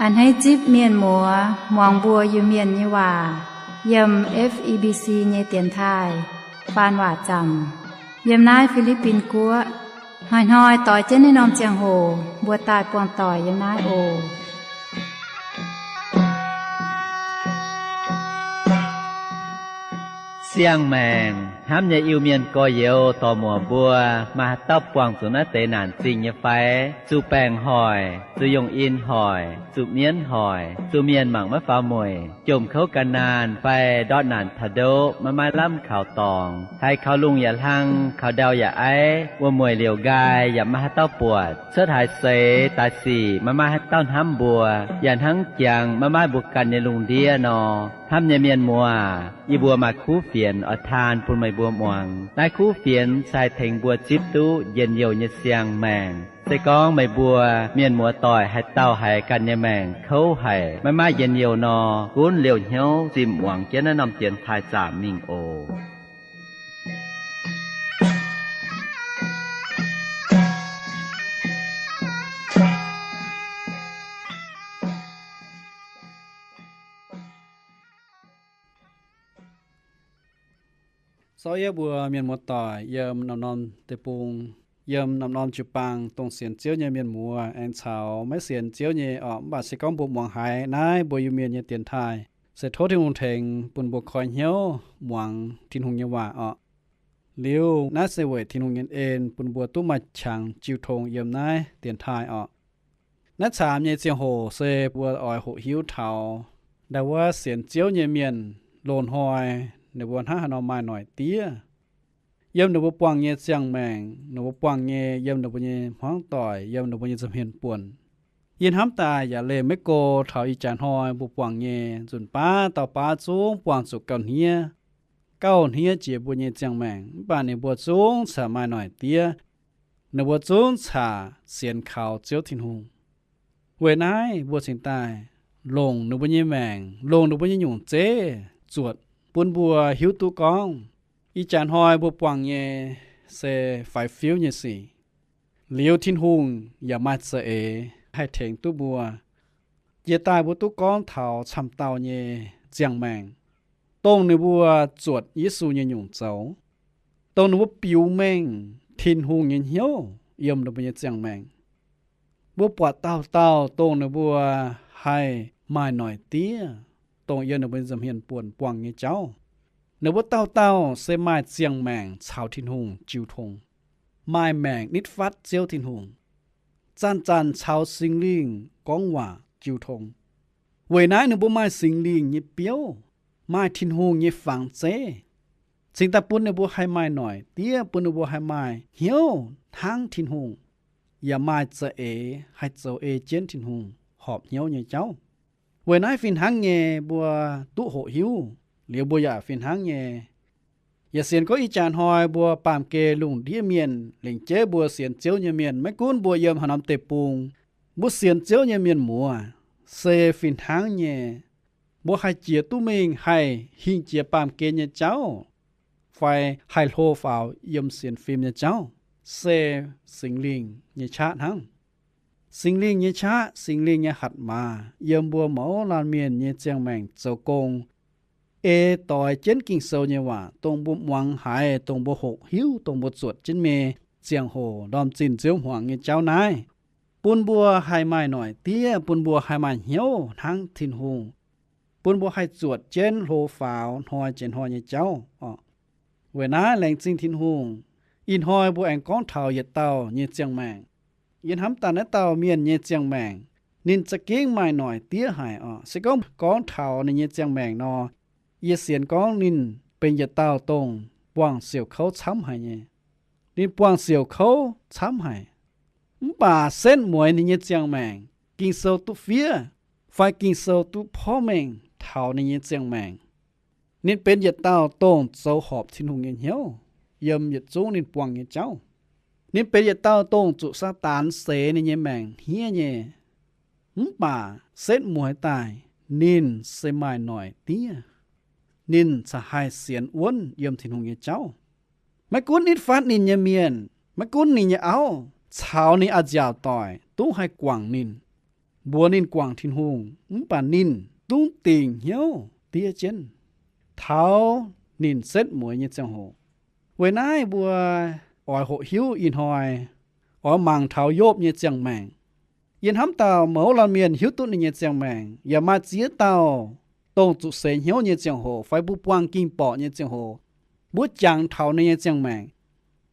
A'hneiv zipv mienh muoz muangx mbuo Iu-Mienh nyei waac yiem F E B C nyei dienx taaih faan waac zaamc yiem naaiv Fi^li^bin Guoqv. Hnoi-hnoi doix jienv naaiv norm ziangh hoc mbuo daaih buangh doic yiem naaiv oc. Siang-maengc hnamv nyei Iu-Mienh gorx-youz dorc-muoc mbuo, maaih haaix dauh buangh zuqc naaiv deix naanc zingh nyei fai? Zuqc baengc hoic, zuqc yongh in hoic, zuqc mienv hoic, zuqc mienh mangc maiv faaux mueic, jomc kouv gan naanh fai ndortv naanc taux ndoqv maiv maaih lamh kaux dorngx, haiz kaux lungh yaac hlang, kaux ndau yaac aiv, wuom-mueic liouc nqaai yaac maiv maaih haaix dauh buatc, cuotv haaix seix daaih sic maiv maaih haaix dauh hnamv mbuo, yaac hnangv jangx maiv maaih mbuo ganh nyei lungh ndiev nor. Hnamv nyei mienh muoz, yie mbuo maaih kuv fienx oix taan bun meih mbuo muangx. Naaiv kuv fienx se haih tengx mbuo zipv duqv njien-youh nyei siang-maengc. Se gorngv meih mbuo mienh muoz doic haaix dauh haiz ganh nyei maengc kouv haic, maiv maaih njien-youh nor, gunv liouh hnyouv zimh muangx jienv naaiv norm dienx taaih zaamc mingh oc. Sorv yie mbuo mienh muoz doic yiem norm-norm deic-bung, yiem norm-norm jiu-baang, dongh sienx Ziouv nyei mienh muoz aengx caux maiv sienx Ziouv nyei orqc. Mv baac se gorngv mbuo muangx haiz naaiv mbuo Iu-Mienh nyei dienx taaih, se tov Tin-Hungh tengx bun mbuo koi hnyouv muangx Tin-Hungh nyei waac orqc. Liuz naaiv se weic Tin-Hungh nyei en bun mbuo duqv maaih qangx jiu tong yiem naaiv dienx taaih orqc. Naaiv caamx nyei ziangh hoc se mbuo oix hoqc hiuv taux ndau wuov sienx Ziouv nyei mienh loz-hnoi ninh mbuo hnangv haaix nor maaih noic diev yiem ninh mbuo buangh nyei ziangh maengc, ninh mbuo buangh nyei, yiem ninh mbuo nyei hmuangv doic, yiem ninh mbuo nyei nza'hmien buonc. Yie hnamv daaih yaac leih maiv go taux ih jaax hnoi mbuo buangh nyei nzunc baav dauh baav zungv buangh zuqc gauh hniev, gauh hniev jiex mbuo nyei ziangh maengc, mv baac ninh mbuo zungv caux maaih noic diev. Ninh mbuo zungv caux sienx kaux Ziouv Tin-Hungh. Weic naaiv mbuo cingx daaih longc ninh mbuo nyei maengc, longc ninh mbuo nyei nyungc zeiv zuotc bun mbuo hiuv duqv gorngv ih jaax hnoi mbuo buangh nyei se faix-fiuv nyei sic. Liuz Tin-Hungh yaac maaih za'eix haih tengx duqv mbuo. Jiex daaih mbuo duqv gorngv taux camv dauh nyei ziangh maengc, dongh ninh mbuo zuotc Yesu nyei nyungc zoux, dongh ninh mbuo biux mengh Tin-Hungh nyei hnyouv yiem ninh mbuo nyei ziangh maengc. Mbuo buatc dauh dauh dongh ninh mbuo haih maaih noic diev, dongh yiem ninh mbuo nyei nza'hmien buonc buangh nyei jauv. Ninh mbuo dauh dauh se maaih ziangh maengc caux Tin-Hungh jiu tong, maaih maengc nitv fatv Ziouv Tin-Hungh, zanc-zanc caux Singx Lingh gorngv waac jiu tong. Weic naaiv ninh mbuo maaih Singx Lingh nyei biouv, maaih Tin-Hungh nyei fangx zeiv, cingx daaih bun ninh mbuo haih maaih noic diev, bun ninh mbuo haih maaih hnyouv hnangv Tin-Hungh, yaac maaih za'eix haih zoux ei jienv Tin-Hungh horpc hnyouv nyei jauv. Weic naaiv fih hnangv nyei mbuo duqv hoqc hiuv liuz mbuo yaac fih hnangv nyei yaac sienx gorngv ih jaax hnoi mbuo baamh gen lungh ndiev mienh, lingc jeiv mbuo sienx Ziouv nyei mienh, maiv gunv mbuo yiem haaix norm deic-bung, mbuo sienx Ziouv nyei mienh muoz, se fih hnangv nyei mbuo haih jiex duqv mingh haih hingh jiex baamh gen nyei jauv, fai haih hlo faaux yiem sienx fim nyei jauv, se Singx Lingh nyei qaqv hnangv. Singx Lingh nyei qaqv, Singx Lingh nyei hatc maaz yiem mbuo mouz laanh mienh nyei ziangh maengc zoux gong, ei doix jienv Ging-Sou nyei waac, dongh mbuo muangx haiz, dongh mbuo hoqc hiuv, dongh mbuo zuotc jienv nyei ziangh hoc ndorm zinh nziouv hmuangx nyei jauv naaiv, bun mbuo haih maaih noic diev, bun mbuo haih maaih hnyouv hnangv Tin-Hungh, bun mbuo haih zuotc jienv hlo faaux hnoi jiex hnoi nyei jauv oc. Weic naaiv laengz zingh Tin-Hungh, ih hnoi mbuo aengx gorngv taux yietc dauh nyei ziangh maengc. Yie hnamv daaih naaiv dauh mienh nyei ziangh maengc, ninh za'gengh maaih noic diev haic oc. Se gorngv gorngv taux ninh nyei ziangh maengc nor, yie sienx gorngv ninh benx yietc dauh dongh buangh siouc kouv camv haic nyei. Ninh buangh siouc kouv camv haic. Mv baac setv mueiz ninh nyei ziangh maengc, Ging-Sou duqv fiev, fai Ging-Sou duqv porv mengh taux ninh nyei ziangh maengc. Ninh benx yietc dauh dongh zoux horpc Tin-Hungh nyei hnyouv yiem yietc zungv ninh buangh nyei jauv. Ninh benx yietc dauh dongh zuqc Saadaan seix ninh nyei maengc hniev nyei. Mv baac setv mueiz daaih, ninh se maaih noic diev. Ninh caux haih sienx wuonv yiem Tin-Hungh nyei jauv. Maiv gunv nitv fatv ninh nyei mienh, maiv gunv ninh nyei auv caux ninh a'nziaauc doic duqv haih guangc ninh. mbuox ninh guangc Tin-Hungh, mv baac ninh dungv dingc hnyouv diev jienv taux ninh setv mueiz nyei ziangh hoc. Weic naaiv mbuo oix hoqc hiuv ih hnoi, oix mangc taux Yopv nyei ziangh maengc. Yie hnamv dauh mouz laanh mienh hiuv duqv ninh nyei ziangh maengc, yaac maaih ziex dauh dongh zuqc seix hnyouv nyei ziangh hoc fai mbuo buangh ging-borqc nyei ziangh hoc, mbuo jangx taux ninh nyei ziangh maengc.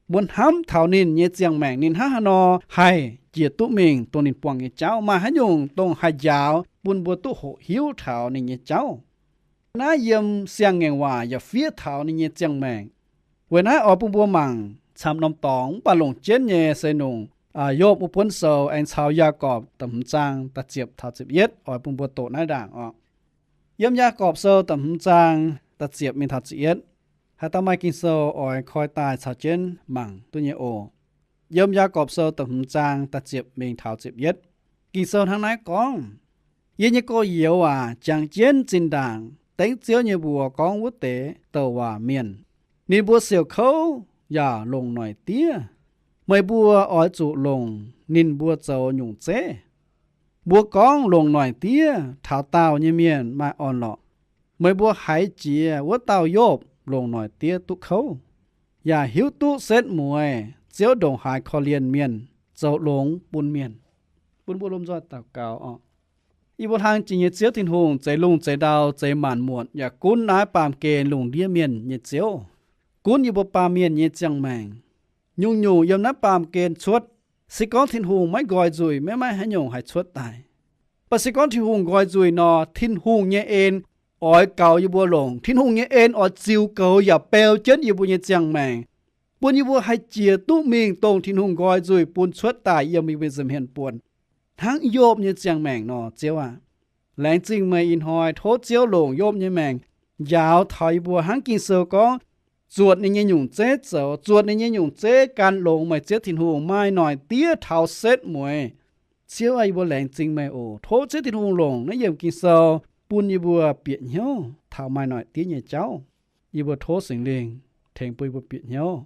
Mbuo hnamv taux ninh nyei ziangh maengc, ninh hnangv haaix nor haih jiex duqv mingh dongh ninh buangh nyei jauv. Maaih haaix nyungc dongh haih njaaux bun mbuo duqv hoqc hiuv taux ninh nyei jauv? Naaiv yiem Siang-Ngaengc Waac yaac fiev taux ninh nyei ziangh maengc. Weic naaiv oix bun mbuo mangc camv norm dorngx, mv baac longc jienv nyei se nungc Yopv wuov buonv sou aengx caux Yaagorpc da'hmz zaang da'ziepc taux ziepc yietv. Oix bun mbuo doqc naaiv ndaangc oc. Yiem Yaagorpc sou da'hmz zaang da'ziepc mingh taux ziepc yietv. Haaix dauh maaih Ging-Sou oix koi daaih caux jienv mangc duqv nyei oc. Yiem Yaagorpc sou da'hmz zaang da'ziepc mingh taux ziepc yietv, Ging-Sou hnangv naaiv gorngv, Yie nyei gorx-youz aac, jangx jienv zinh ndaangc dengv Ziouv nyei mbuox gorngv wuov deix douc waac mienh. Ninh mbuo siouc kouv yaac longc noic diev. Meih mbuo oix zuqc longc ninh mbuo zoux nyungc zeiv. Mbuo gorngv longc noic diev taux daauh nyei mienh maaih orn-lorqc. Meih mbuo haiz jiex wuov dauh Yopv longc noic diev duqv kouv, yaac hiuv duqv setv mueiz Ziouv ndongc haaix korv-lienh mienh, zoux longx bun mienh. Bun mbuo lomh nzoih daux gaux oc. Yie mbuo hlang jiex nyei Ziouv Tin-Hungh, zeix lungh zeix ndau, zeix maanc muotc, yaac gunv naaiv baamh gen lungh ndiev mienh nyei Ziouv. Gunv yie mbuo baamh mienh nyei ziangh maengc. Nyungc-nyungc yiem naaiv baamh gen cuotv. Se gorngv Tin-Hungh maiv nqoi nzuih, maiv maaih haaix nyungc haih cuotv daaih. Mv baac se gorngv Tin-Hungh nqoi nzuih nor, Tin-Hungh nyei en oix gaux yie mbuo longc. Tin-Hungh nyei en oix ziux goux yaac beu jienv yie mbuo nyei ziangh maengc, bun yie mbuo haih jiex duqv mingh dongh Tin-Hungh nqoi nzuih bun cuotv daaih yiem yie mbuo nza'hmien buonc, hnangv Yopv nyei ziangh maengc nor. Ziouv aac, laengz zingh meih ih hnoi tov Ziouv longc Yopv nyei maengc njaaux taux yie mbuo hnangv Ging-Sou gorngv, zuotc ninh nyei nyungc zeiv zoux, zuotc ninh nyei nyungc zeiv gan longx meih Ziouv Tin-Hungh, maaih noic diev taux setv mueiz. Ziouv aac, yie mbuo laengz zingh meih oc. Tov Ziouv Tin-Hungh longc naaiv yiemc Ging-Sou bun yie mbuo bieqc hnyouv taux maaih noic diev nyei jauv. Yie mbuo tov Singx Lingh tengx bun yie mbuo bieqc hnyouv.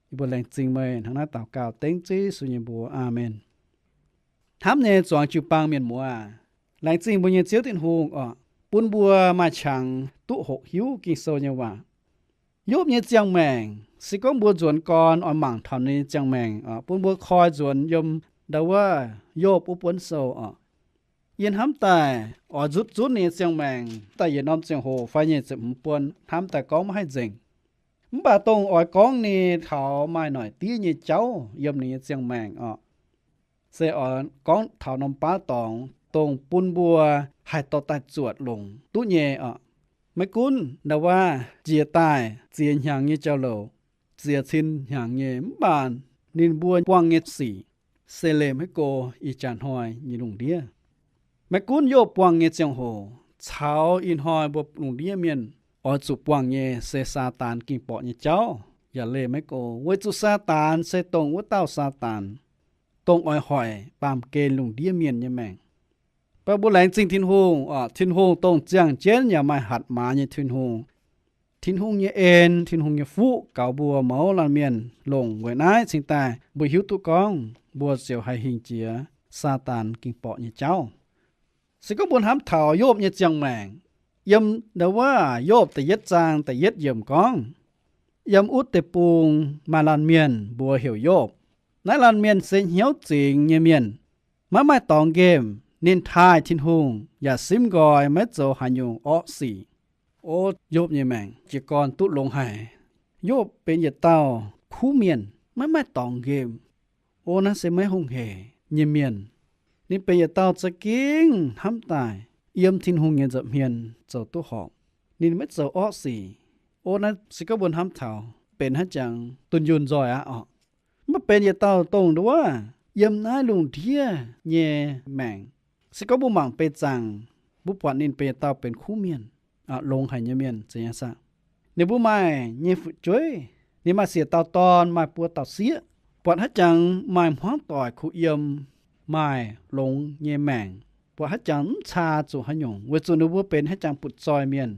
Yie mbuo laengz zingh meih hnangv naaiv daux gaux dengv Ziouv Yesu nyei mbuox. Aamen. Hnamv nyei zuangx jiu-baang mienh muoz aac, laengz zingh mbuo nyei Ziouv Tin-Hungh oc, bun mbuo maaih qangx duqv hoqc hiuv Ging-Sou nyei waac. Yopv nyei ziangh maengc, se gorngv mbuo nzuonx gorn oix mangc taux ninh nyei ziangh maengc oc, bun mbuo koi nzuonx yiem ndau wuov Yopv wuov buonv sou oc. Yie hnamv daaih oix nzutv zunv ninh nyei ziangh maengc daaih yietc norm ziangh hoc fai nyic ziepc hmz buonc, hnamv daaih gorngv maiv haih nzengc. Mv baac dongh oix gorngv ninh taux maaih noic diev nyei jauv yiem ninh nyei ziangh maengc oc, se oix gorngv taux norm baav dorngx dongh bun mbuo haih dorh daaih zuotc longc duqv nyei oc. Maiv gunv ndau wuov jiex daaih ziex hnyangx nyei jauv-louc, ziex cin hnyangx nyei, mv baac ninh mbuo buangh nyei sic se leih maiv go ih jaax hnoi nyei lungh ndiev. Maiv gunv Yopv buangh nyei ziangh hoc caux ih hnoi mbuo lungh ndiev mienh oix zuqc buangh nyei se Saadaan ging-borqc nyei jauv yaac leih maiv go, weic zuqc Saadaan se dongh wuov dauh Saadaan, dongh oix hoic baamh gen lungh ndiev mienh nyei maengc. Mv baac mbuo laengz zingh Tin-Hungh oc, Tin-Hungh dongh ziangh jienv yaac maaih hatc maaz nyei Tin-Hungh. Tin-Hungh nyei en, Tin-Hungh nyei fuqv gaux mbuo mouz laanh mienh longc. Weic naaiv cingx daaih mbuo hiuv duqv gorngv mbuo ziouc haih hingh jiex Saadaan ging-borqc nyei jauv. Se gorngv mbuo hnamv taux Yopv nyei ziangh maengc, yiem ndau wuov Yopv da'yietv zaang da'yietv yiemc gorngv, yiem utv deic-bung maaih laanh mienh mbuox heuc Yopv. Naaiv laanh mienh se hnyouv zingx nyei mienh, maiv maaih dorngx nqemh. Ninh taaih Tin-Hungh yaac simv nqoi maiv zoux haaix nyungc orqv sic. O, Yopv nyei maengc jiez gorn duqv longx haic. Yopv benx yietc dauh kuv mienh, maiv maaih dorngx nqemh. O, naaiv se maiv hungh heic nyei mienh. Ninh benx yietc dauh za'gengh hnamv daaih yiem Tin-Hungh nyei nza'hmien zoux duqv horpc. Ninh maiv zoux orqv sic. O, naaiv se gorngv mbuo hnamv taux benx haiv jangx dunh yunh nzoih aqv oc. Mv baac benx yietc dauh dongh nduov yiem naaiv lungh ndiev nyei maengc, se gorngv mbuo mangc beiv zaangc, mbuo buatc ninh benx yietc dauh benx kuv mienh, longx haic nyei mienh, zeiz nyei saah? Ninh mbuo maaih nyei fu'jueiv, ninh maaih siec dauh dorn, maaih buo dauh sieqv, buatc haiv jangx maaih hmuangv doic kuh yiem, maaih longx nyei maengc, buatc haiv jangx mv caa zuqc haaix nyungc, weic zuqc ninh mbuo benx haiv jangx butv-zoih mienh,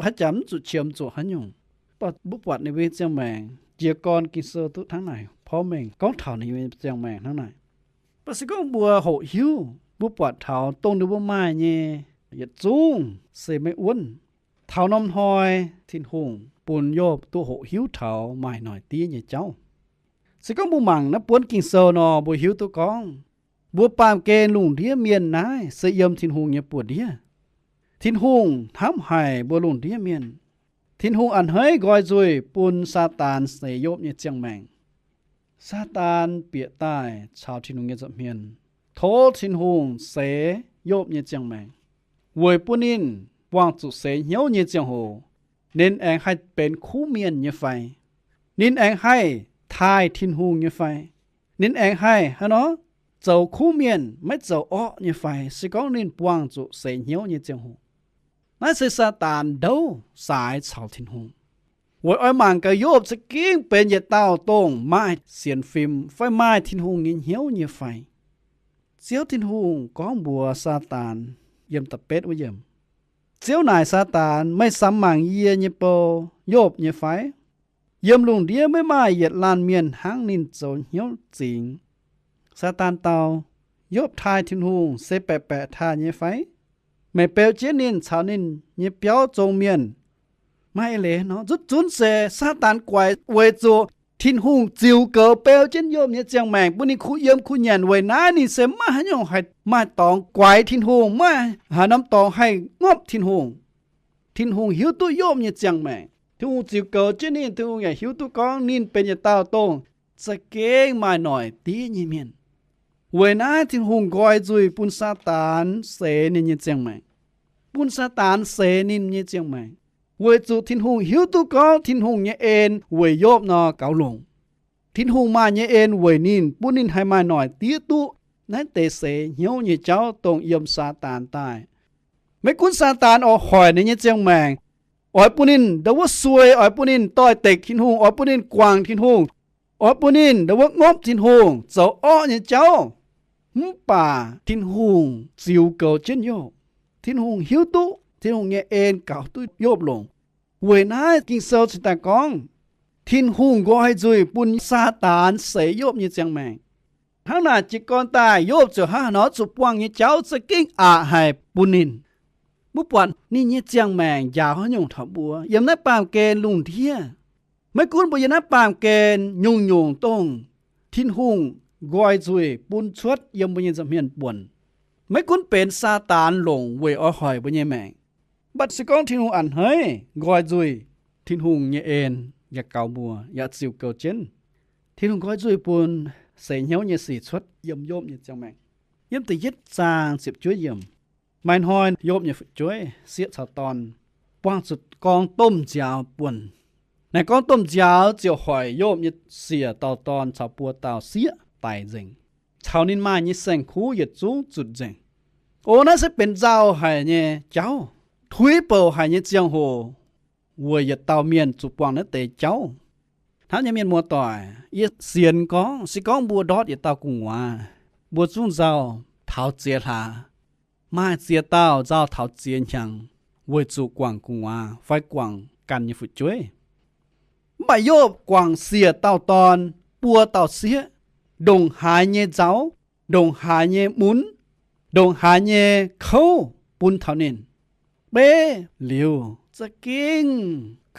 haiv jangx mv zuqc qiemx zuqc haaix nyungc. Mv baac mbuo buatc ninh mbuo nyei ziangh maengc jiez gorn Ging-Sou duqv hnangv naaic porv mengh gorngv taux ninh mbuo nyei ziangh maengc hnangv naaic. Mv baac se gorngv mbuo hoqc hiuv Mbuo buatc taux dongh ninh mbuo maaih nyei yietc zungv se maiv wuonv. Taux norm hnoi Tin-Hungh bun Yopv duqv hoqc hiuv taux maaih noic diev nyei jauv. Se gorngv mbuo mangc naaiv buonv Ging-Sou nor, mbuo hiuv duqv gorngv mbuo baamh gen lungh ndiev mienh naaiv se yiem Tin-Hungh nyei buoz-ndiev. Tin-Hungh hnamv haic mbuo lungh ndiev mienh. Tin-Hungh a'hneiv nqoi nzuih bun Saadaan seix Yopv nyei ziangh maengc. Saadaan bieqc daaih caux Tin-Hungh nyei nza'hmien, tov Tin-Hungh seix Yopv nyei ziangh maengc, weic bun ninh buangh zuqc seix hnyouv nyei ziangh hoc, ninh aengx haih benx kuv mienh nyei fai? Ninh aengx haih taaih Tin-Hungh nyei fai? Ninh aengx haih haaix nor zoux kuv mienh, maiv zoux orqv nyei fai, se gorngv ninh buangh zuqc seix hnyouv nyei ziangh hoc? Naaiv se Saadaan ndouv saaix caux Tin-Hungh, weic oix mangc gaax Yopv za'gengh benx yietc dauh dongh maaih sienx fim fai maaih Tin-Hungh nyei hnyouv nyei fai. Ziouv Tin-Hungh gorngv mbuox Saadaan, yiem da'betv wuov yiemc, Ziouv naaic Saadaan, Meih samx mangc yie nyei bou, Yopv, nyei fai? Yiem lungh ndiev maiv maaih yietc laanh mienh hnangv ninh zoux hnyouv zingx. Saadaan dau, Yopv taaih Tin-Hungh se baeqc baeqc taaih nyei fai? Meih beu jienv ninh caux ninh nyei biauv zong mienh. Maaih eix leiz nor, zuqc zunv se Saadaan guaix weic zuqc Tin-Hungh ziux goux beu jienv Yopv nyei ziangh maengc bun ninh kuh yiem kuh nyanc. Weic naaiv ninh se maiv haaix nyungc haih maaih dorngx guaix Tin-Hungh, maiv haaix norm dorngx haih ngopv Tin-Hungh. Tin-Hungh hiuv duqv Yopv nyei ziangh maengc. Tin-Hungh ziux goux jienv ninh. Tin-Hungh yaac hiuv duqv gorngv ninh benx yietc dauh dongh za'gengh maaih noic diev nyei mienh. Weic naaiv Tin-Hungh nqoi nzuih bun Saadaan seix ninh nyei ziangh maengc, bun Saadaan seix ninh nyei ziangh maengc, weic zuqc Tin-Hungh hiuv duqv gorngv Tin-Hungh nyei en weic Yopv nor gaux longc. Tin-Hungh maaih nyei en weic ninh, bun ninh haih maaih noic diev duqv naaiv deix seix hnyouv nyei jauv dongh yiem Saadaan daaih. Maiv gunv Saadaan oix hoic ninh nyei ziangh maengc, oix bun ninh ndau wuov suei, oix bun ninh doix-dekc Tin-Hungh, oix bun ninh guangc Tin-Hungh, oix bun ninh ndau wuov ngopv Tin-Hungh, zoux orqv nyei jauv, mv baac Tin-Hungh ziux goux jienv Yopv. Tin-Hungh hiuv duqv Tin-Hungh nyei en gaux duqv Yopv longc. Weic naaiv Ging-Sou cingx daaih gorngv, Tin-Hungh nqoi nzuih bun Saadaan seix Yopv nyei ziangh maengc. Hnangv naaic jiez gorn daaih, Yopv ziouc hnangv haaix nor zuqc buangh nyei jauv za'gengh aqc haic bun ninh. Mbuo buatc ninh nyei ziangh maengc njaaux haaix nyungc taux mbuo yiem naaiv baamh gen lungh ndiev. Maiv gunv mbuo yiem naaiv baamh gen nyungc-nyungc dongh Tin-Hungh nqoi nzuih bun cuotv yiem mbuo nyei nza'hmien buonc. Maiv gunv benx Saadaan longc weic oix hoic mbuo nyei maengc, mv baac se gorngv Tin-Hungh a'hneiv nqoi nzuih, Tin-Hungh nyei en yaac gaux mbuo, yaac ziux goux jienv. Tin-Hungh nqoi nzuih bun seix hnyouv nyei sic cuotv yiem Yopv nyei ziangh maengc. Yiem da'yietv zaang ziepc juov yiemc, maaih hnoi Yopv nyei fu'jueiv, sieqv caux dorn, buangh zuqc gorngv domh nziaaux buonc. Naaic gorngv domh nziaaux ziouc hoic Yopv nyei siec dauh dorn caux buo dauh sieqv daic nzengc, caux ninh maaih nyei saeng-kuv yietc zungv zutc nzengc. O, naaiv se benx nzauh haic nyei jauv, tuix bouc haic nyei ziangh hoc weic yietc dauh mienh zuqc buangh naaiv deix jauv. Hnamv nyei mienh muoz-doic, yie sienx gorngv se gorngv mbuo ndortv yietc dauh gu'nguaaz, mbuo zungv nzauh taux ziex hlaax. Maaih ziex dauh nzauh taux ziex hnyangx weic zuqc guangc gu'nguaaz fai guangc ganh nyei fu'jueiv. Mv baac Yopv guangc siec dauh dorn, buo dauh sieqv, ndongc haaix nyei nzauh, ndongc haaix nyei mun, ndongc haaix nyei kouv bun taux ninh, beiv liuz za'gengh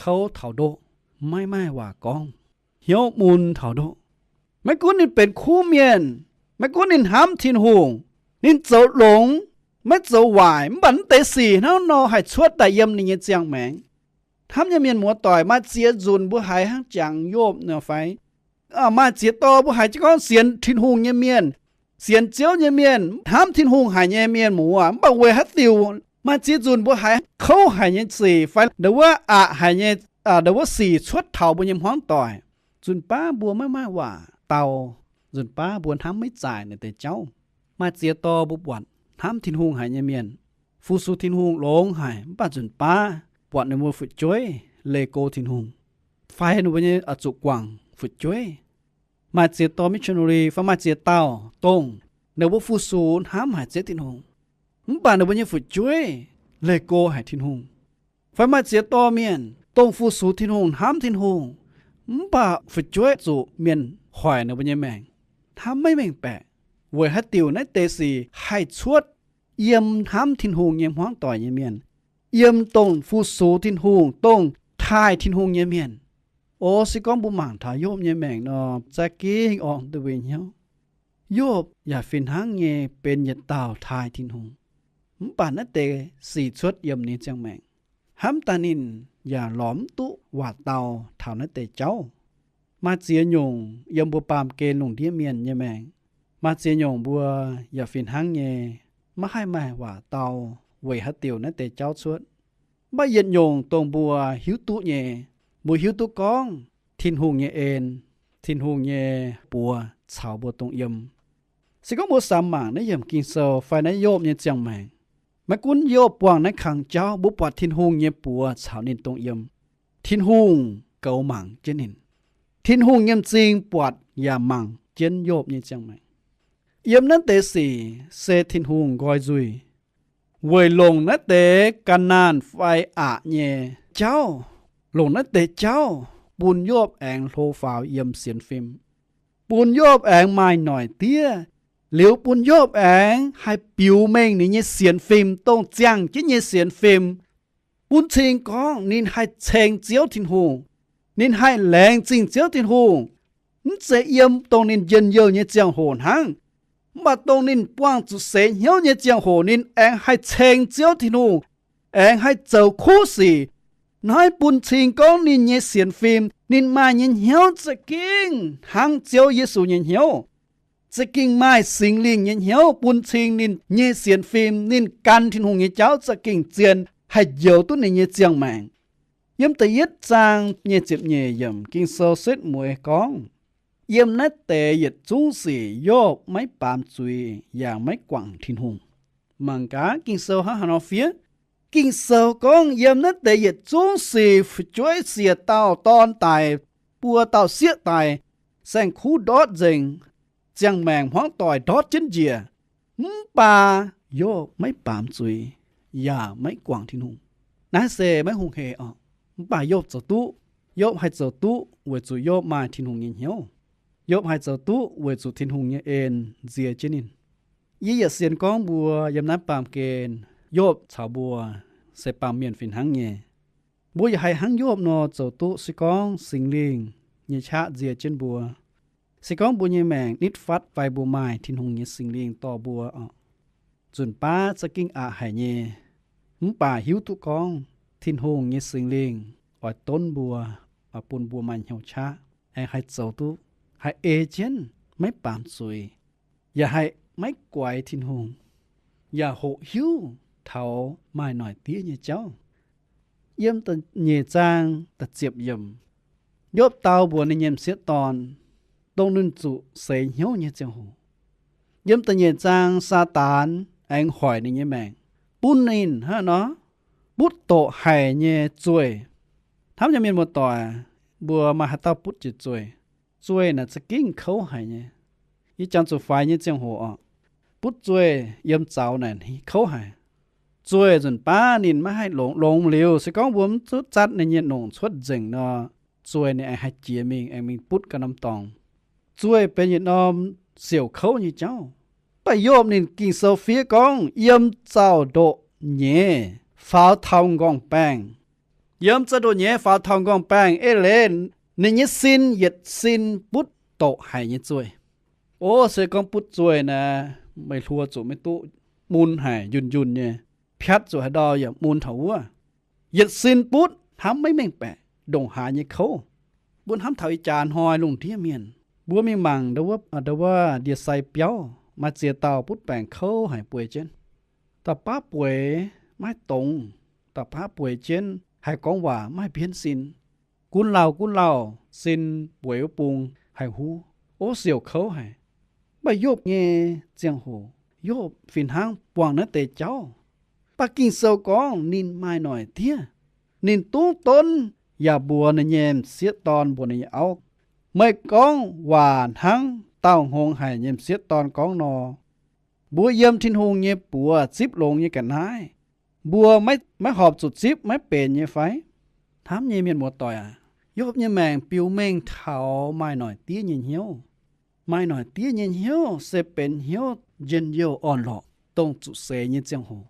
kouv taux ndoqv, maiv maaih waac gorngv, hnyouv mun taux ndoqv. Maiv gunv ninh benx kuv mienh, maiv gunv ninh hnamv Tin-Hungh, ninh zoux longx, maiv zoux waaic, mv baac mv deix sic hnangv nor haih cuotv daaih yiem ninh nyei ziangh maengc. Hnamv nyei mienh muoz-doic, maaih ziex nzunc mbuo haiz hnangv jangx Yopv nor fai? Maaih ziex dorh mbuo haiz jienv gorngv sienx Tin-Hungh nyei mienh, sienx Ziouv nyei mienh, hnamv Tin-Hungh haic nyei mienh muoz, mv baac weic haaix diuc maaih ziex nzunc mbuo haiz kouv haic nyei sic fai ndau wuov aqc haic nyei, ndau wuov sic cuotv taux mbuo nyei hmuangv doic? Nzunc baav mbuo maiv maaih waac dau, nzunc baav mbuo hnamv maiv zaaic naaiv deix jauv. Maaih ziex dorh mbuo buatc hnamv Tin-Hungh haic nyei mienh, fu-sux Tin-Hungh longx haic, mv baac nzunc baav buatc ninh mbuo fu'jueiv leih go Tin-Hungh, fai ninh mbuo nyei zuqc guangc fu'jueiv. Maaih ziex dorh missionary fai maaih ziex dauh dongh ninh mbuo fu-sux hnamv haic Ziouv Tin-Hungh, mv baac ninh mbuo nyei fu'jueiv leih go haic Tin-Hungh. Fai maaih ziex dorh mienh dongh fu-sux Tin-Hungh, hnamv Tin-Hungh, mv baac fu'jueiv zuqc mienh hoic ninh mbuo nyei maengc, hnamv maiv mengh baeqc. Weic haaix diuc naaiv deix sic haih cuotv? Yiem hnamv Tin-Hungh nyei hmuangv doic nyei mienh, yiem dongh fu-sux Tin-Hungh, dongh taaih Tin-Hungh nyei mienh. O, se gorngv mbuo mangc taux Yopv nyei maengc nor, za'gengh orn duqv mbuo hnyouv. Yopv yaac fih hnangv nyei benx yietc dauh taaih Tin-Hungh. Mv baac naaiv deix sic cuotv yiem ninh ziangh maengc, hnamv daaih ninh yaac lorz mv duqv waac dau taux naaiv deix jauv. Maaih ziex nyungc yiem mbuo baamh gen lungh ndiev mienh nyei maengc, maaih ziex nyungc mbuo yaac fih hnangv nyei maiv haih maaih waac dau weic haaix diuc naaiv deix jauv cuotv. Mv baac yietc nyungc dongh mbuo hiuv duqv nyei, mbuo hiuv duqv gorngv Tin-Hungh nyei en, Tin-Hungh nyei buoz caux mbuo dongh yiem. Se gorngv mbuo samx mangc naaiv yiemc Ging-Sou fai naaiv Yopv nyei ziangh maengc, maiv gunv Yopv buangh naaiv kangx jauv, mbuo buatc Tin-Hungh nyei buoz caux ninh dongh yiem. Tin-Hungh goux mangc jienv ninh. Tin-Hungh nyei m'zing buatc yaac mangc jienv Yopv nyei ziangh maengc. Yiem naaiv deix sic se Tin-Hungh nqoi nzuih weic longc naaiv deix ga'naanh fai aqc nyei jauv, longc naaiv deix jauv bun Yopv aengx hlo faaux yiem sienx fim, bun Yopv aengx maaih noic diev, liuz bun Yopv aengx haih biux mengh ninh nyei sienx fim, dongh ziangh jienv nyei sienx fim, bun cing gorngv ninh haih ceng Ziouv Tin-Hungh, ninh haih laengz zingh Ziouv Tin-Hungh. Mv zeiz yiem dongh ninh njien-youh nyei ziangh hoc hnangv, mv baac dongh ninh buangh zuqc seix hnyouv nyei ziangh hoc ninh aengx haih ceng Ziouv Tin-Hungh, aengx haih zoux kuv sic. Naaiv bun cing gorngv ninh nyei sienx fim, ninh maaih nyei hnyouv za'gengh hnangv Ziouv Yesu nyei hnyouv. Za'gengh maaih Singx Lingh nyei hnyouv bun cing ninh nyei sienx fim, ninh gan Tin-Hungh nyei jauv za'gengh zien, haih njoux duqv ninh nyei ziangh maengc. Yiem da'yietv zaang nyei ziepc nyeic yiemc Ging-Sou setv mueiz gorngv, yiem naaiv deix yietc zungv sic Yopv maiv baamz zuiz yaac maiv guangc Tin-Hungh. Mangc gaax Ging-Sou hnangv haaix nor fiev. Ging-Sou gorngv yiem naaiv deix yietc zungv sic fu'jueiv siec dauh, dorn daic, buo dauh sieqv daic, saeng-kuv ndortv nzengc, ziangh maengc hmuangv doic ndortv jienv njiec, mv baac Yopv maiv baamz zuiz yaac maiv guangc Tin-Hungh. Naaiv se maiv hungh hec oc. Mv baac Yopv zoux duqv. Yopv haih zoux duqv weic zuqc Yopv maaih Tin-Hungh nyei hnyouv. Yopv haih zoux duqv weic zuqc Tin-Hungh nyei en nzie jienv ninh. Yie yietc sienx gorngv mbuo yiem naaiv baamh gen, Yopv caux mbuo se baamh mienh fih hnangv nyei. Mbuo yaac haih hnangv Yopv nor zoux duqv. Se gorngv Singx Lingh nyei qaqv nzie jienv mbuo, se gorngv mbuo nyei maengc nitv fatv fai mbuo maaih Tin-Hungh nyei Singx Lingh dorh mbuo oc, nzunc baav za'gengh aqc haic nyei. Mv baac hiuv duqv gorngv Tin-Hungh nyei Singx Lingh oix donv mbuo, oix bun mbuo maaih hnyouv qaqv, aengx haih zoux duqv, haih ei jienv, maiv baamz zuiz, yaac haih maiv guaix Tin-Hungh, yaac hoqc hiuv taux maaih noic diev nyei jauv. Yiem da'nyeic zaang da'ziepc yiemc, Yopv dau mbuox ninh nyei m'sieqv dorn, dongh ninh zuqc seix hnyouv nyei ziangh hoc, yiem da'nyeic zaang Saadaan aengx hoic ninh nyei maengc, bun ninh hnangv nor butv doqc haic nyei zueih. Hnamv nyei mienh muoz-doic, mbuo maaih haaix dauh butv jiex zueih? Zueih naaic za'gengh kouv haic nyei. Yie jangx zuqc faix nyei ziangh hoc oc, butv zueih yiem zaux naaic kouv haic. Zueih nzunc baav ninh maiv haih longx, longx liuz, se gorngv mbuo mv zuqc zatv ninh nyei nongc cuotv nzengc nor, zueih ninh aengx haih jiex mingh, aengx mingh butv ganh norm dorngx. Zueih benx yietc norm siouc kouv nyei jauv. Mv baac Yopv ninh Ging-Sou fiev gorngv yiem zaux ndoqc nyeiz faaux taux m'nqorngv baengh. Yiem zaux ndoqc nyeiz faaux taux m'nqorngv baengh eix leiz, ninh nyei sin yietc sin butv doqc haic nyei zueih. O, se gorngv butv zueih naaic, meih hluo zuqc maiv duqv, mun haic, njunh njunh nyei, piatv zuqc haaix ndau yaac mun taux wuov. Yietc sin butv hnamv maiv mengh baeqc, ndongc haaix nyei kouv. Mbuo hnamv taux ih jaax hnoi lungh ndiev mienh, mbuo mingh mangc ndau wuov, ndau wuov ndie-sai biauv, maaih ziex dauh butv baengc kouv haic bueix jienv. Dauh baav bueix maiv dongz, dauh baav bueix jienv haih gorngv waac maiv haih mbienv sin. Gunv lauh gunv lauh, sin bueix wuov bung haih huv. O, siouc kouv haic. Mv baac Yopv nyei ziangh hoc, Yopv fih hnangv buangh naaiv deix jauv. Mv baac Ging-Sou gorngv ninh maaih noic diev. Ninh dungv donv yaac mbuox ninh nyei m'sieqv dorn, mbuox ninh nyei auv, meih gorngv waac hnangv daauh hngongx haic nyei m'sieqv dorn gorngv nor. Mbuo yiem Tin-Hungh nyei buoz zipv longx nyei ga'naaiv, mbuo maiv, maiv horpc zuqc zipv maiv benx nyei fai? Hnamv nyei mienh muoz-doic aac, Yopv nyei maengc biux mengh taux maaih noic diev nyei hnyouv. Maaih noic diev nyei hnyouv se benx hnyouv njien-youh orn-lorqc, dongh zuqc seix nyei ziangh hoc.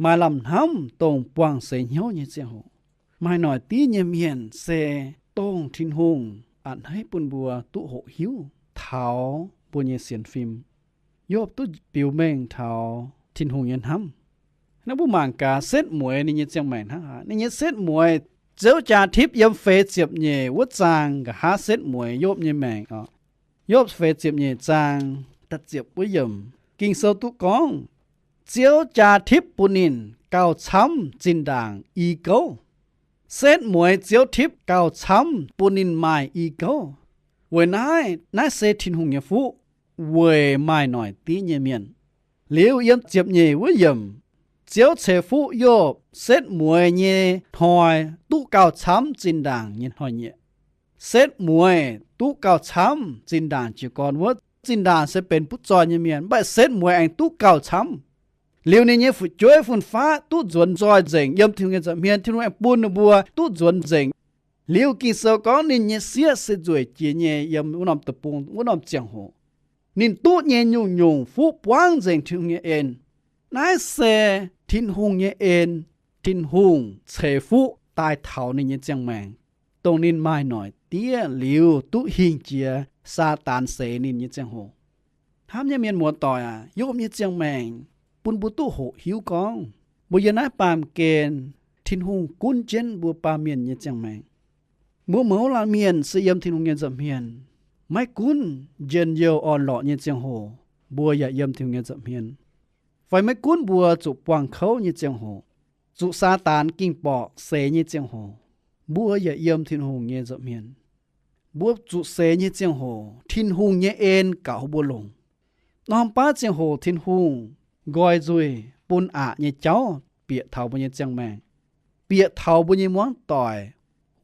Maaih lamh hnamv dongh buangh seix hnyouv nyei ziangh hoc. Maaih noic diev nyei mienh se dongh Tin-Hungh a'hneiv bun mbuo duqv hoqc hiuv taux mbuo nyei sienx fim. Yopv duqv biux mengh taux Tin-Hungh nyei hnamv. Naaiv mbuo mangc gaax setv mueiz ninh nyei ziangh maengc hnangv haaix. Ninh nyei setv mueiz, Ziouv jaa tipv yiem feix ziepc nyeic wuov zaang nqa'haav setv mueiz Yopv nyei maengc oc. Yopv feix ziepc nyeic zaang da'ziepc wuov yiemc, Ging-Sou duqv gorngv, Ziouv jaa tipv bun ninh gauh camv zinh ndaangc i gouv. Setv mueiz Ziouv tipv gauh camv bun ninh maaih i gouv. Weic naaiv, naaiv se Tin-Hungh nyei fuqv weic maaih noic diev nyei mienh. Liuz yiem ziepc nyeic wuov yiemc, Ziouv ceix fuqv Yopv setv mueiz nyei hnoi duqv gauh camv zinh ndaangc nyei hnoi-nyieqc. Setv mueiz duqv gauh camv zinh ndaangc jiez gorn wuov. Zinh ndaangc se benx butv zoih nyei mienh, mv baac setv mueiz aengx duqv gauh camv. Liuz ninh nyei fu'jueiv fun-faqv duqv nzuonx nzoih nzengc yiem Tin-Hungh nyei nza'hmien. Tin-Hungh aengx bun ninh mbuo duqv nzuonx nzengc. Liuz Ging-Sou gorngv ninh nyei sieqv se nzueic jiex nyei yiem wuov norm deic-bung, wuov norm ziangh hoc. Ninh duqv nyei nyungc-nyungc fuqv buangv nzengc Tin-Hungh nyei en. Naaiv se Tin-Hungh nyei en. Tin-Hungh ceix fuqv daaih taux ninh nyei ziangh maengc, dongh ninh maaih noic diev liuz duqv hingh jiex Saadaan seix ninh nyei ziangh hoc. Hnamv nyei mienh muoz-doic aac, Yopv nyei ziangh maengc bun mbuo duqv hoqc hiuv gorngv mbuo yiem naaiv baamh gen Tin-Hungh gunv jienv mbuo baamh mienh nyei ziangh maengc. Mbuo mouz laanh mienh se yiem Tin-Hungh nyei nza'hmien. Maiv gunv njien-youh orn-lorqc nyei ziangh hoc, mbuo yaac yiem Tin-Hungh nyei nza'hmien. Fai maiv gunv mbuo zuqc buangh kouv nyei ziangh hoc, zuqc Saadaan ging-borqc seix nyei ziangh hoc, mbuo yaac yiem Tin-Hungh nyei nza'hmien. Mbuo zuqc seix nyei ziangh hoc, Tin-Hungh nyei en gaux mbuo longc. Norm baav ziangh hoc Tin-Hungh nqoi nzuih bun aqc nyei jauv bieqc taux mbuo nyei ziangh maengc, bieqc taux mbuo nyei muangv doic,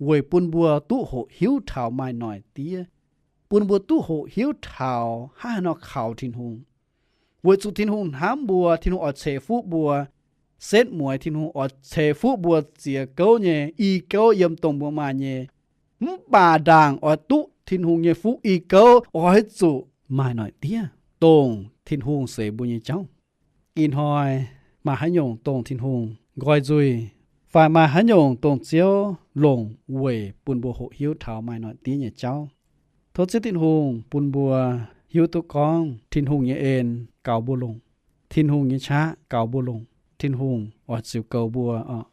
weic bun mbuo duqv hoqc hiuv taux maaih noic diev, bun mbuo duqv hoqc hiuv taux hnangv haaix nor kaux Tin-Hungh. Weic zuqc Tin-Hungh hnamv mbuo, Tin-Hungh oix ceix fuqv mbuo. Setv mueiz Tin-Hungh oix ceix fuqv mbuo ziex gouv nyei i gouv yiem dongh mbuo maaih nyei. Mv baac ndaangc oix duqv Tin-Hungh nyei fuqv i gouv, oix zuqc maaih noic diev dongh Tin-Hungh seix mbuo nyei jauv. Ih hnoi maaih haaix nyungc dongh Tin-Hungh nqoi nzuih, fai maaih haaix nyungc dongh Ziouv longc weic bun mbuo hoqc hiuv taux maaih noic diev nyei jauv? Tov Ziouv Tin-Hungh bun mbuo hiuv duqv gorngv Tin-Hungh nyei en gaux mbuo longc, Tin-Hungh nyei qaqv gaux mbuo longc. Tin-Hungh oix ziux goux mbuo oc.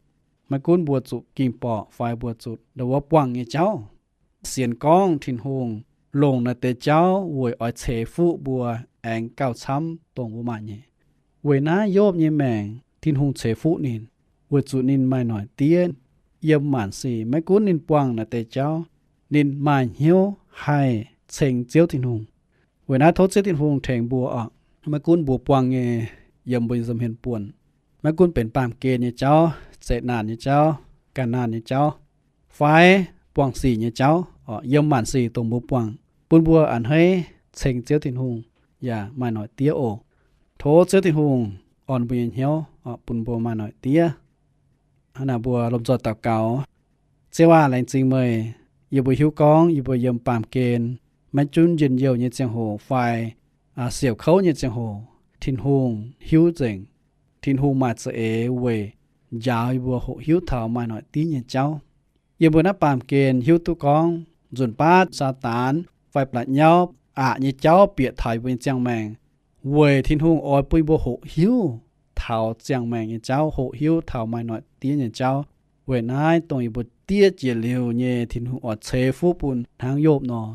Maiv gunv mbuo zuqc ging-borqc fai mbuo zuqc ndau wuov buangh nyei jauv, sienx gorngv Tin-Hungh longc naaiv deix jauv weic oix ceix fuqv mbuo aengx gauh camv dongh mbuo maaih nyei. Weic naaiv Yopv nyei maengc Tin-Hungh ceix fuqv ninh, weic zuqc ninh maaih noic diev yiem maanc sic. Maiv gunv ninh buangh naaiv deix jauv, ninh maaih hnyouv haih ceng Ziouv Tin-Hungh. Weic naaiv tov Ziouv Tin-Hungh tengx mbuo oc. Maiv gunv mbuo buangh nyei yiem mbuo nyei nza'hmien buonc, maiv gunv benx baamh gen nyei jauv, zeqc naanc nyei jauv, ga'naanh nyei jauv, fai buangh sic nyei jauv oc, yiem maanc sic dongh mbuo buangh, bun mbuo a'hneiv ceng Ziouv Tin-Hungh yaac maaih noic diev oc. Tov Ziouv Tin-Hungh orn mbuo nyei hnyouv oc, bun mbuo maaih noic diev. Hnangv naaic mbuo lomh nzoih daux gaux. Ziouv aah! Laengz zingh meih. Yie mbuo hiuv gorngv yie mbuo yiem baamh gen maiv gunv njien-youh nyei ziangh hoc fai siouc kouv nyei ziangh hoc, Tin-Hungh hiuv nzengc. Tin-Hungh maaih za'eix weic njaaux yie mbuo hoqc hiuv taux maaih noic diev nyei jauv. Yie mbuo naaiv baamh gen hiuv duqv gorngv nzunc baav Saadaan fai ba'laqc nyauv aqc nyei jauv bieqc taux yie mbuo nyei ziangh maengc, weic Tin-Hungh oix bun yie mbuo hoqc hiuv taux ziangh maengc nyei jauv, hoqc hiuv taux maaih noic diev nyei jauv. Weic naaiv dongh yie mbuo diev jiex liuz nyei Tin-Hungh oix ceix fuqv bun hnangv Yopv nor.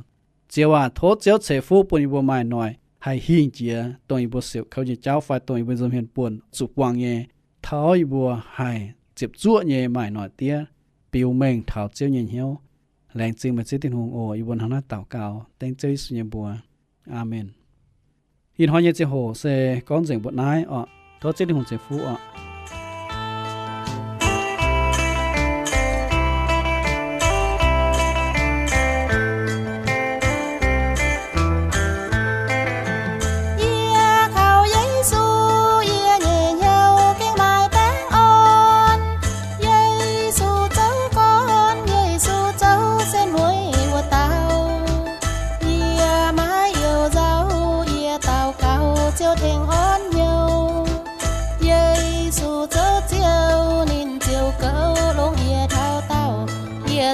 Ziouv aah! Tov Ziouv ceix fuqv bun yie mbuo maaih noic haih hingh jiex dongh yie mbuo siouc kouv nyei jauv fai dongh yie mbuo nza'hmien buonc zuqc buangh nyei. Tov yie mbuo haih ziepc zuoqv nyei maaih noic diev biux mengh taux Ziouv nyei hnyouv. Laengz zingh meih Ziouv Tin-Hungh oc. Yie mbuo hnangv naaiv daux gaux dengv Ziouv Yesu nyei mbuox. Aamen. Ih hnoi nyei ziangh hoc se gorngv nzengc mbuo naaiv oc. Tov Ziouv Tin-Hungh ceix fuqv oc. Yie kaux Yesu, yie nyei hnyouv gengh maaih baengh orn. Yesu zoux gorn, Yesu zoux setv mueiz wuov dauh. Yie maiv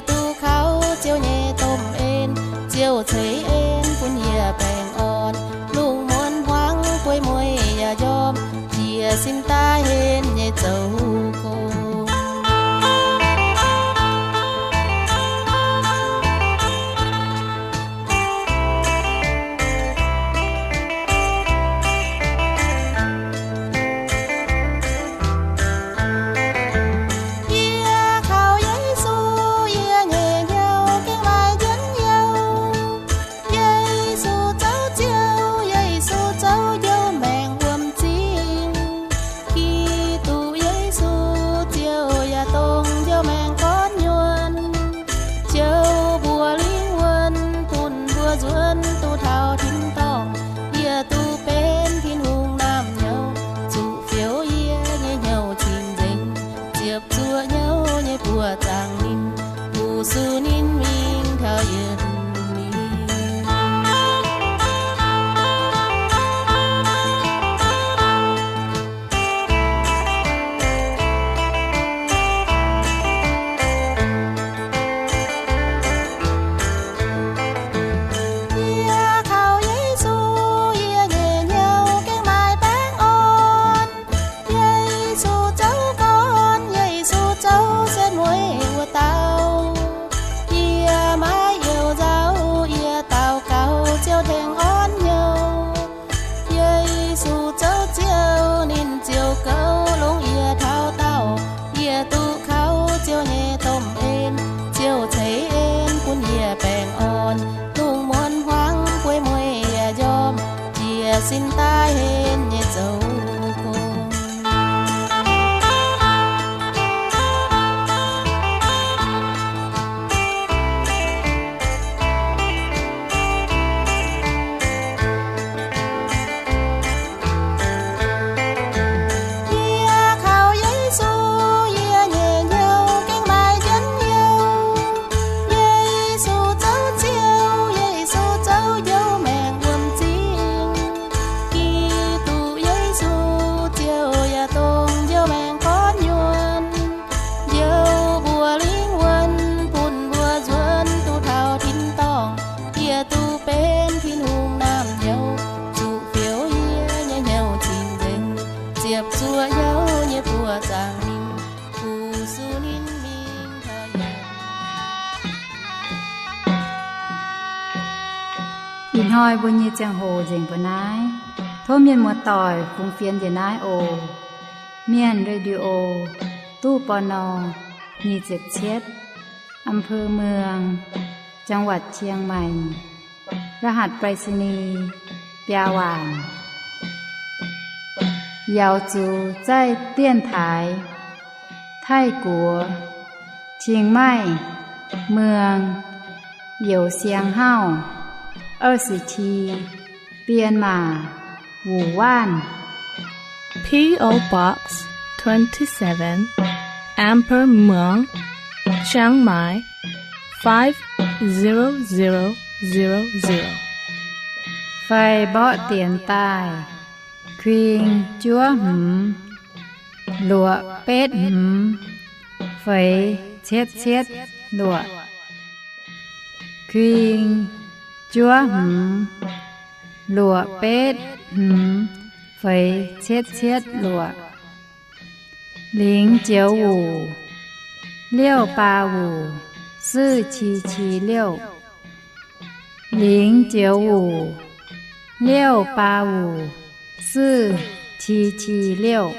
Yie duqv kaux Ziouv nyei domh en, Ziouv ceix en bun yie baengh orn. Lungh muonz hmuangx bueix mueiz yaac njormh, jiez sin daaih henv nyei zoux gong. Yie kaux Yesu, yie nyei hnyouv gengh maaih njien-youh. Yesu zoux Ziouv, Yesu zoux njoux maengc wuom-zingh. Giduc Yesu, Ziouv yaac dongh njoux maengc gorn nyuonh. Ziouv mbuox lingh wuonh bun mbuo nzuonx duqv taux tin-dorngh. Yie duqv benx Tin-Hungh naamh nyouz, zuqc fioux yie nyei hnyouv cing-nzengc, ziepc zuoqv hnyouv nyei buoz zaangc ninh, fu-sux ninh mingh taux yietc liuz. Yie kaux Yesu, yie nyei hnyouv gengh maaih baengh orn. Yesu zoux gorn, Yesu zoux setv mueiz wuov dauh. Yie maiv youh nzauh, yie daux gaux Ziouv tengx orn hnyouv. Yesu zoux Ziouv, ninh ziouc goux longx yie taux daauh. Yie duqv kaux Ziouv nyei domh en, Ziouv ceix en bun yie baengh orn. Lungh muonz hmuangx bueix mueiz yaac njormh, jiez sin daaih henv nyei zoux gong. Yie kaux Yesu, yie nyei hnyouv gengh maaih njien-youh. Yesu zoux Ziouv, Yesu zoux njoux maengc wuom-zingh. Giduc Yesu, Ziouv yaac dongh njoux maengc gorn nyuonh. Njoux mbuox lingh wuonh bun mbuo nzuonx duqv taux tin-dorngh. Yie duqv benx Tin-Hungh naamh nyouz, zuqc fioux yie nyei hnyouv cing-nzengc, ziepc zuoqv hnyouv nyei buoz zaangc ninh, fu-sux ninh mingh taux yietc liuz. Ih hnoi mbuo nyei ziangh hoc nzengc mbuo naaiv. Tov mienh muoz-doic fungx fienx njiec naaiv oc. Mienh Radio, ตู้ ปณ. nyic ziepc cietv, อำเภอเมือง จังหวัดเชียงใหม่ รหัสไปรษณีย์ biaa waanc. Yaux zuqc zaih dienx taaix Taiv-Guoqv, Chiang Mai, Muang, Youz Siang Hauv, 二十七, Bienh Maac, Wuonh Waanv. P O Box twenty-seven, Amber Muang, Chiang Mai, five zero zero zero zero. Fai mborqv dienx daaih, kuing juov hmz, luoqc betv hmz, feix cietv cietv luoqc. Kuing juov hmz, luoqc betv hmz, feix cietv cietv luoqc. 零九五, 六八五, 四七七六. 零九五, 六八五, 四七七六.